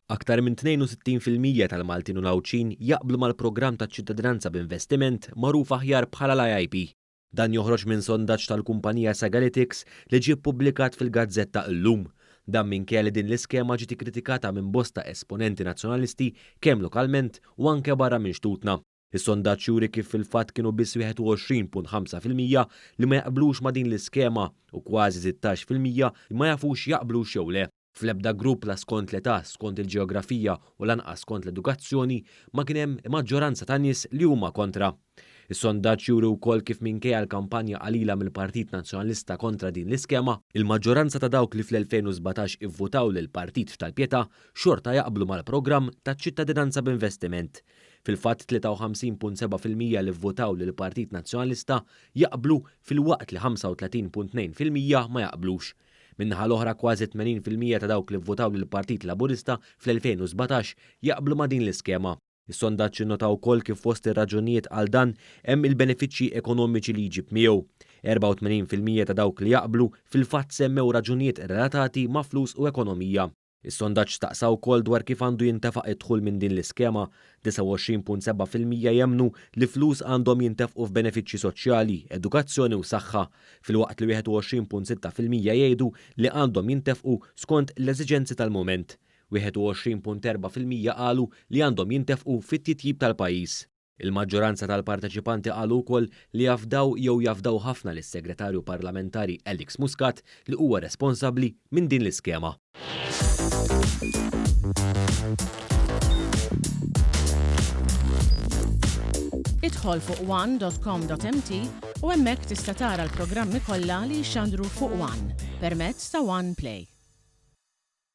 Aktar minn 62% tal-Maltin u l-Għawdxin jaqblu mal-programm taċ-ċittadinanza b'investiment magħruf aħjar bħala l-IIP. Dan joħroġ minn sondaġġ tal-kumpanija Sagalytics li ġie ppubblikat fil-gazzetta Illum. Dan minkejja li din l-iskema ġiet ikkritikata minn bosta esponenti Nazzjonalisti kemm lokalment u anke barra minn xtutna. Is-sondaġġ juri kif fil-fatt kienu biss 21.5% li ma jaqblux ma' din l-iskema u kważi 16% li ma jafux jaqblux jew le. Fl-ebda grupp la skont l-età, skont il-ġeografija u lanqas skont l-edukazzjoni ma kien hemm maġġoranza ta' nies li huma kontra. Is-sondaġġ juri wkoll kif minkejja l-kampanja qalila mill-Partit Nazzjonalista kontra din l-iskema, il-maġġoranza ta' dawk li fl-2017 ivvutaw lill-Partit tal-Pietà xorta jaqblu mal-programm taċ-ċittadinanza b'investiment. Fil-fatt 53.7% li vvutaw lill-Partit Nazzjonalista jaqblu filwaqt li 35.2% ma jaqblux. Min-naħa l-oħra kważi 80% ta' dawk li vvutaw lill-Partit Laburista fl-2017 jaqblu ma' din l-iskema. Is-sondaġġ innota wkoll kif fost ir-raġunijiet għal dan hemm il-benefiċċji ekonomiċi li jġib miegħu. 84% ta' dawk li jaqblu fil-fatt semmew raġunijiet relatati ma' flus u ekonomija. Is-sondaġġ staqsa wkoll dwar kif għandu jintefaq id-dħul minn din l-iskema. 29.7% jemmnu li flus għandhom jintefqu f'benefiċċji soċjali, edukazzjoni u saħħa, filwaqt li 21.6% jgħidu li għandhom jintefqu skont l-eżiġenzi tal-mument. 21.4% qalu li għandhom jintefqu fit-titjib tal-pajjiż. Il-maġġoranza tal-parteċipanti qalu wkoll li jafdaw jew jafdaw ħafna lis-Segretarju Parlamentari Alex Muscat li huwa responsabbli minn din l-iskema. Idħol fuq one.com.mt u hemmhekk tista' tara l-programmi kollha li jixxandru fuq One permezz ta' One Play.